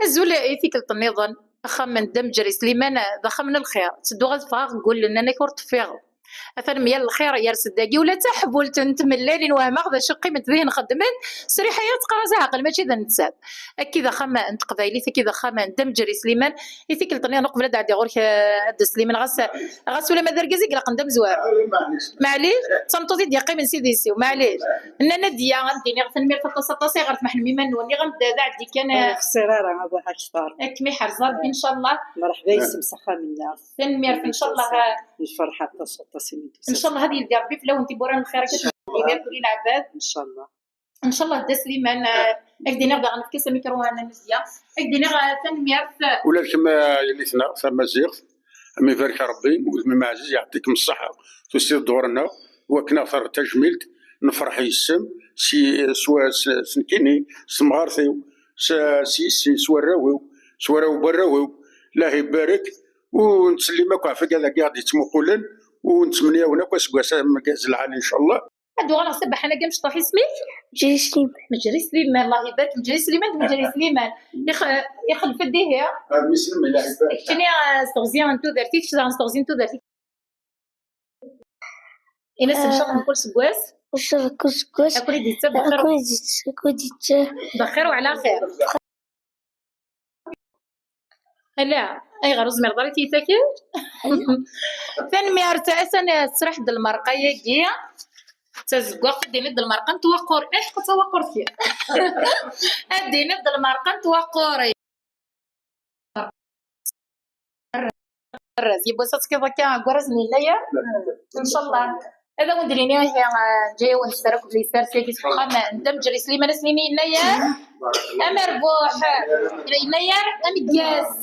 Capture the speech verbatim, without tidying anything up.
Azul i tikkelt nniḍen. Axxam n Dda Meǧri Sliman d axxam n lxir. Ttedduɣ ad ffɣeɣ deg wullen, nnan-ak ur ṭṭfiɣ. Atan myal lxir yers-d dagi, ula d taḥbult n tmellalin wehmeɣ d acu qqiment dihin xeddment. Sriḥa-ya tettqerraz aɛqel, mačči d nettat. Akki d axxam n teqbaylit, akki d axxam n Dda Meǧri Sliman. I tikkelt nniḍen uqbel ad d-ɛeddiɣ ɣur-k, eh, a Dda Sliman, ɣas, ɣas ula ma d argaz i ilaqen d amezwaru. Maɛlic, d tameṭṭut i d-yeqqimen s idis-iw, maɛlic. Nnan ad d-ya, ad d-iniɣ tanemmirt aṭas, aṭas, ayɣer tmeḥnem iman-nwen? Niɣ-am-d d aɛeddi kan, eh. Ur xsir ara, a Buḥ Akter. Ad kem-iḥrez Ṛebbi, ncallah. Mṛeḥba yes-m s axxam-nneɣ. Tanemmirt, ncallah. Nferḥ aṭas, aṭas imi d-tusiḍ. Ncallah ad yeldi Ṛebbi fell-awen tiwwura n lxir, akka d-yeldi kul lɛebad. Ncallah. Ncallah Dda Sliman, eh, ad k-d-iniɣ daɣen, efk-as amikru a Nna Mezya. Ad k-d-iniɣ, eh, tanemmirt. Ula d kemm, eh, yelli-tneɣ tamaziɣt, am ibarek Ṛebbi, udem-im aɛziz, yeɛṭikem ṣṣeḥḥa. Tusiḍ-d ɣur-neɣ, wakken ad ɣ-terreḍ tajmilt, nefreḥ yes-m, si, s wa-, s, s nekkini, s temɣart-iw, s, s yessi, s warraw-iw, s warraw n warraw-iw. Allah ibarek, u nettsellim akk ɣef wigad-agi i ɣ-d-yettmuqulen, u nettmenni-awen akk aseggas ameggaz lɛali, ncallah. Ad uɣaleɣ ṣṣabaḥ-agi amecṭuḥ, isem-ik? Meǧri Sliman. Meǧri Sliman, Allah ibarek, Meǧri Sliman d Meǧri Sliman. Ix-, ixlef-d ihi. Keččini, eh, s teɣzi n tudert-ik, kečč daɣen s teɣzi n tudert-ik. Ini-as ncallah mkul seggas. Ncallah kul seggas. Akk i d-yettab bxir. Akk i d-yettab bxir u ɛla xir. Ala, ayɣer ur zmireḍ ara ad iyi-takeḍ? Tanemmirt, atan tesraḥ-d lmerqa-agi. D tazeggaɣt, ad d-tiniḍ d lmerqa n twaqqur-, eh, d tawaqqurin. Ad d-tiniḍ d lmerqa n twaqqur-. Arraz, yiwwas ad tekkiḍ akka deg warraz n Yennayer? Ncallah. Ad awen-d-nini ihi, eh, ǧǧiɣ-awen-d sser akked lissers-agi seg uxxam n Dda Meǧri Sliman, ad s-nini Yennayer amerbuḥ. Yennayer ameggaz.